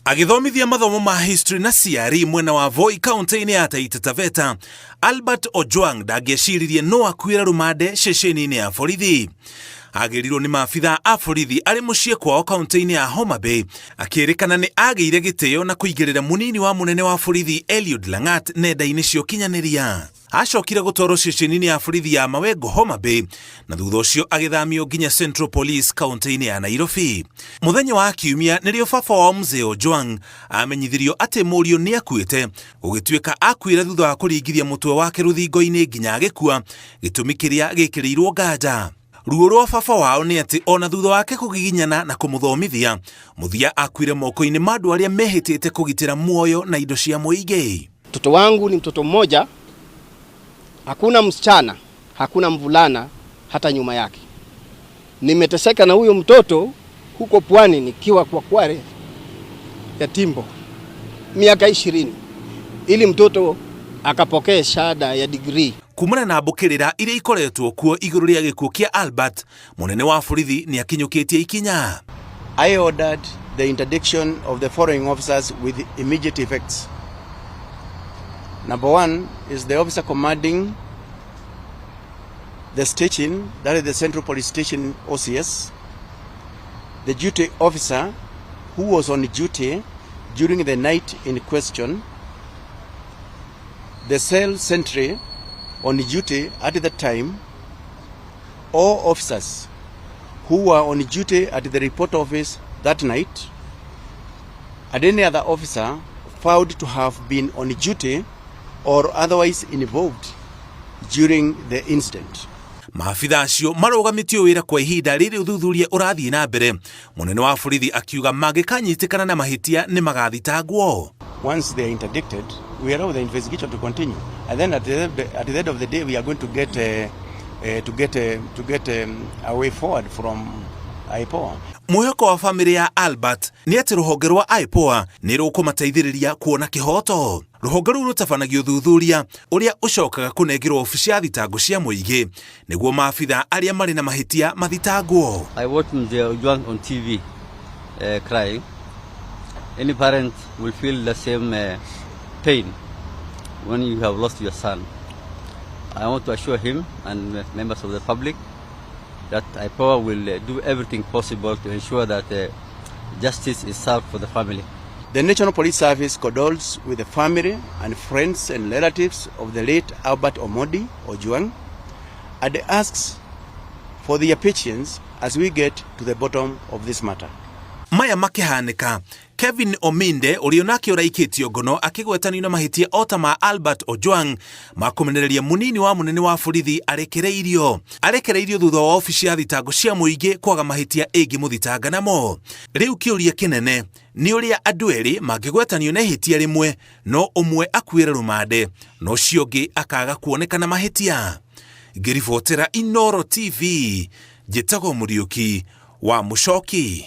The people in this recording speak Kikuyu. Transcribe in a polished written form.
Agĩthomithia mathomo ma history na CRE mwena wa Voi kaunti-inĩ ya Taita Taveta, Albert Ojwang ndangĩeciririe no akuĩre rũmande ceceni-inĩ ya borithi. Agĩrirwo nĩ maabitha a borithi arĩ mũciĩ kwao kaunti-inĩ ya Homa Bay, akĩrĩkana nĩ agĩire gĩtĩo na kũigĩrĩra mũnini wa mũnene wa borithi Eliud Langat nenda-inĩ cia ũkinyanĩria. Acokire gũtwarwo ceceni-inĩ ya borithi ya Mawengo Homa Bay na thutha ũcio agĩthamio nginya Central Police kaunti-inĩ ya Nairobi. Mũthenya wa Kiumia nĩrĩo baba wao Mzee Ojwang amenyithirio atĩ mũriũ nĩ akuĩte, gũgĩtuĩka akuire thutha wa kũringithia mũtwe wake rũthingo-inĩ nginya agĩkua, gĩtũmi kĩrĩa gĩkĩrĩirwo nganja. Ruo rwa baba wao nĩ atĩ ona thutha wake kũgiginyana na kũmũthomithia, mũthia akuire moko-inĩ ma andũ arĩa mehĩtĩte kũgitĩra muoyo na indo cia mũingĩ. Mtoto wangu ni mtoto mmoja, hakuna msichana, hakuna mvulana hata nyuma yake. Nimeteseka na huyo mtoto huko pwani nikiwa kwa Kware ya Timbo miaka 20 ili mtoto akapokea shahada ya degree. Kumana na mbũkĩrĩra iria ikoretwo kuo igũrũ rĩa gĩkuũ kĩa Albert, mũnene wa borithi nĩ akinyũkĩtie ikinya. I ordered the interdiction of the following officers with immediate effects. Number one is the officer commanding the station, that is the Central Police Station OCS, the duty officer who was on duty during the night in question, the cell sentry on duty at the time, all officers who were on duty at the report office that night, and any other officer found to have been on duty or otherwise involved during the incident. Maabitha acio marũgamĩtio wĩra kwa ihinda rĩrĩ ũthuthuria ũrathiĩ na mbere. Mũnene wa borithi akiuga mangĩkanyitĩkana na mahĩtia nĩ magathitangwo. Once they are interdicted, we allow the investigation to continue. And then at the end of the day, we are going to get a way forward from IPOA. Mwĩhoko wa bamĩrĩ ya Albert nĩ atĩ rũhonge rwa IPOA nĩ rũkũmateithĩrĩria kuona kĩhoto. Rũhonge rũu rũtabanagia ũthuthuria ũrĩa ũcokaga kũnengerwo obici ya thitango cia mũingĩ nĩguo maabitha arĩa marĩ na mahĩtia mathitangwo. I watched Mzee Ojwang on TV crying. Any parent will feel the same pain when you have lost your son. I want to assure him and members of the public that IPOA will do everything possible to ensure that justice is served for the family. The National Police Service condoles with the family and friends and relatives of the late Albert Omondi Ojwang and asks for their patience as we get to the bottom of this matter. Maya makĩhanĩka, Kevin Ominde ũrĩa onake ũraikĩtio ngono akĩgwetanio na mahĩtia o ta ma Albert Ojwang ma kũmenereria mũnini wa mũnene wa borithi arekereirio thutha wa obici ya thitango cia mũingĩ kwaga mahĩtia ĩngĩmũthitanga namo. Rĩu kĩũria kĩnene nĩ ũrĩa andũ erĩ mangĩgwetanio na ihĩtia rĩmwe no ũmwe akuĩre rũmande no ũcio ũngĩ akaga kuonekana mahĩtia. Ngĩribotera Inoro TV, njĩtagwo Mũriũki wa Mũcoki.